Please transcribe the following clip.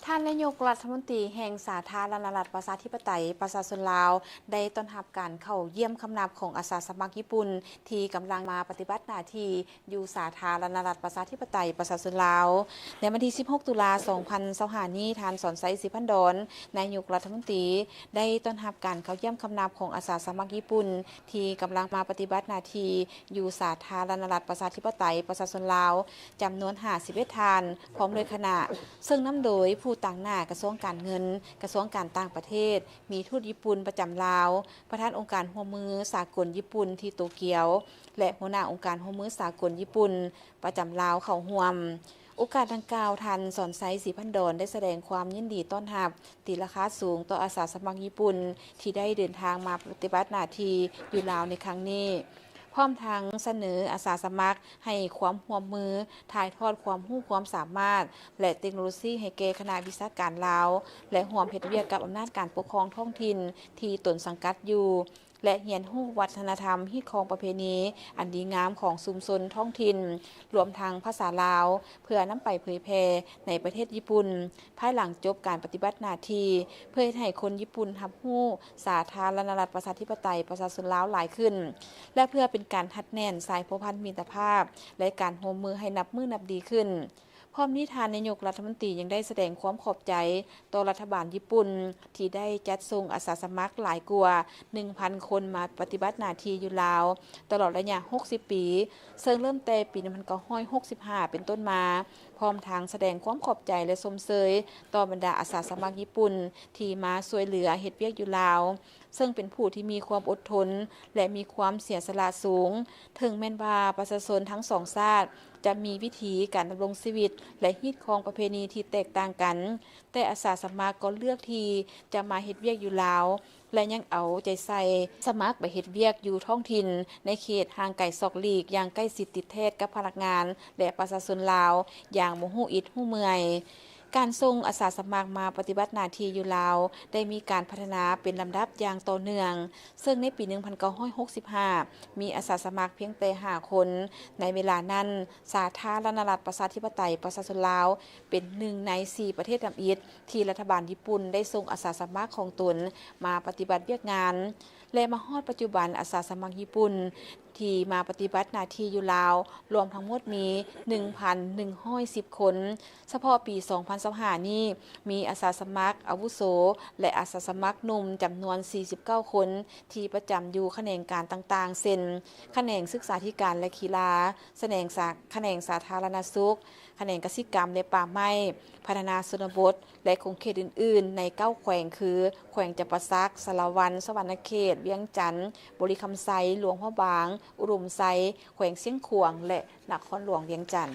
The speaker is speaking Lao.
ທ່ານນາຍົກລັດຖະມົນຕີແຫ່ງສາທາລະນະລັດປະຊາທິປະໄຕປະຊາຊົນລາວ ໄດ້ຕ້ອນຮັບການເຂົ້າຢ້ຽມຄຳນັບຂອງອາສາສະໝັກຍີ່ປຸ່ນ ທີ່ກຳລັງມາປະຕິບັດໜ້າທີ່ຢູ່ສາທາລະນະລັດປະຊາທິປະໄຕປະຊາຊົນລາວ. ໃນວັນທີສິບຫົກ ຕຸລາ ສອງພັນຊາວຫ້ານີ້, ທ່ານ ສອນໄຊ ສີພັນດອນ ນາຍົກລັດຖະມົນຕີ ໄດ້ຕ້ອນຮັບການເຂົ້າຢ້ຽມຄຳນັບຂອງອາສາສະໝັກຍີ່ປຸ່ນ ທີ່ກຳລັງມາປະຕິບັດໜ້າທີ່ຢູ່ສາທາລະນະລັດປະຊາທິປະໄຕປະຊາຊົນລາວ ຈຳນວນຫ້າສິບເອັດທ່ານ ພ້ອມດ້ວຍຄະນະ, ເຊິ່ງນຳໂດຍຜູ້ຕາງໜ້າກະຊວງການເງິນ, ກະຊວງການຕ່າງປະເທດ, ມີທູດຍີ່ປຸ່ນປະຈຳລາວ, ປະທານອົງການຮ່ວມມືສາກົນຍີ່ປຸ່ນທີ່ໂຕກຽວ ແລະ ຫົວໜ້າອົງການຮ່ວມມືສາກົນຍີ່ປຸ່ນປະຈຳລາວເຂົ້າຮ່ວມ. ໂອກາດດັ່ງກ່າວ, ທ່ານ ສອນໄຊ ສີພັນດອນ ໄດ້ສະແດງຄວາມຍິນດີຕ້ອນຮັບຕີລາຄາສູງຕໍ່ອາສາສະໝັກຍີ່ປຸ່ນທີ່ໄດ້ເດີນທາງມາປະຕິບັດໜ້າທີ່ຢູ່ລາວໃນຄັ້ງນີ້, ພ້ອມທັງສະເໜີອາສາສະໝັກໃຫ້ຄວາມຮ່ວມມື, ຖ່າຍທອດຄວາມຮູ້ຄວາມສາມາດ ແລະ ເຕັກໂນໂລຊີໃຫ້ແກ່ຄະນະວິຊາການລາວ ແລະ ຮ່ວມເຮັດວຽກກັບອຳນາດການປົກຄອງທ້ອງຖິ່ນທີ່ຕົນສັງກັດຢູ່ ແລະ ຮຽນຮູ້ວັດທະນະທຳ, ຮີດຄອງປະເພນີອັນດີງາມຂອງຊຸມຊົນທ້ອງຖິ່ນ, ລວມທັງພາສາລາວ, ເພື່ອນຳໄປເຜີຍແຜ່ໃນປະເທດຍີ່ປຸ່ນ ພາຍຫຼັງຈົບການປະຕິບັດໜ້າທີ່, ເພື່ອເຮັດໃຫ້ຄົນຍີ່ປຸ່ນຮັບຮູ້ສາທາລະນະລັດປະຊາທິປະໄຕປະຊາຊົນລາວຫຼາຍຂຶ້ນ ແລະ ເພື່ອເປັນການຮັດແໜ້ນສາຍພົວພັນມິດຕະພາບ ແລະ ການຮ່ວມມືໃຫ້ນັບມື້ນັບດີຂຶ້ນ. ພ້ອມນີ້, ທ່ານນາຍົກລັດຖະມົນຕີຍັງໄດ້ສະແດງຄວາມຂອບໃຈຕໍ່ລັດຖະບານຍີ່ປຸ່ນ ທີ່ໄດ້ຈັດສົ່ງອາສາສະໝັກຫຼາຍກວ່າໜຶ່ງພັນຄົນມາປະຕິບັດໜ້າທີ່ຢູ່ລາວຕະຫຼອດໄລຍະຫົກສິບປີ, ເຊິ່ງເລີ່ມແຕ່ປີໜຶ່ງພັນເກົ້າຮ້ອຍຫົກສິບຫ້າເປັນຕົ້ນມາ, ພ້ອມທັງສະແດງຄວາມຂອບໃຈ ແລະ ຊົມເຊີຍຕໍ່ບັນດາອາສາສະໝັກຍີ່ປຸ່ນທີ່ມາຊ່ວຍເຫຼືອເຮັດວຽກຢູ່ລາວ, ເຊິ່ງເປັນຜູ້ທີ່ມີຄວາມອົດທົນ ແລະ ມີຄວາມເສຍສະຫຼະສູງ. ເຖິງແມ່ນວ່າປະຊາຊົນທັງສອງຊາດຈະມີວິຖີການດຳລົງຊີວິດ ແລະ ຮີດຄອງປະເພນີທີ່ແຕກຕ່າງກັນ, ແຕ່ອາສາສະໝັກກໍເລືອກທີ່ຈະມາເຮັດວຽກຢູ່ລາວ ແລະ ຍັງເອົາໃຈໃສ່ສະໝັກໄປເຮັດວຽກຢູ່ທ້ອງຖິ່ນໃນເຂດຫ່າງໄກສອກຫຼີກຢ່າງໃກ້ຊິດຕິດແທດກັບພະນັກງານ ແລະ ປະຊາຊົນລາວຢ່າງບໍ່ຮູ້ອິດຮູ້ເມື່ອຍ. ການສົ່ງອາສາສະໝັກມາປະຕິບັດໜ້າທີ່ຢູ່ລາວ ໄດ້ມີການພັດທະນາເປັນລຳດັບຢ່າງຕໍ່ເນື່ອງ, ເຊິ່ງໃນປີໜຶ່ງພັນເກົ້າຮ້ອຍຫົກສິບຫ້າ ມີອາສາສະໝັກພຽງແຕ່ຫ້າຄົນ. ໃນເວລານັ້ນ, ສາທາລະນະລັດປະຊາທິປະໄຕປະຊາຊົນລາວ ເປັນໜຶ່ງໃນສີ່ປະເທດທຳອິດ ທີ່ລັດຖະບານຍີ່ປຸ່ນໄດ້ສົ່ງອາສາສະໝັກຂອງຕົນມາປະຕິບັດວຽກງານ ແລະ ມາຮອດປັດຈຸບັນ, ອາສາສະໝັກຍີ່ປຸ່ນທີ່ມາປະຕິບັດໜ້າທີ່ຢູ່ລາວ ລວມທັງໝົດມີໜຶ່ງພັນໜຶ່ງຮ້ອຍສິບຄົນ. ສະເພາະປີສອງພັນຊາວຫ້ານີ້, ມີອາສາສະໝັກອາວຸໂສ ແລະ ອາສາສະໝັກໜຸ່ມຈຳນວນສີ່ສິບເກົ້າຄົນ ທີ່ປະຈຳຢູ່ຂະແໜງການຕ່າງໆ ເຊັ່ນ ຂະແໜງສຶກສາທິການ ແລະ ກິລາ, ຂະແໜງສາ ຂະແໜງສາທາລະນະສຸກ, ຂະແໜງກະສິກຳ ແລະ ປ່າໄມ້, ພັດທະນາຊົນນະບົດ ແລະ ຂົງເຂດອື່ນໆ ໃນເກົ້າແຂວງ ຄື ແຂວງຈຳປາສັກ, ສາລະວັນ, ສະຫວັນນະເຂດ, ວຽງຈັນ, ບໍລິຄຳໄຊ, ຫຼວງພະບາງ, ອຸດົມໄຊ, ແຂວງຊຽງຂວາງ ແລະ ນະຄອນຫຼວງວຽງຈັນ.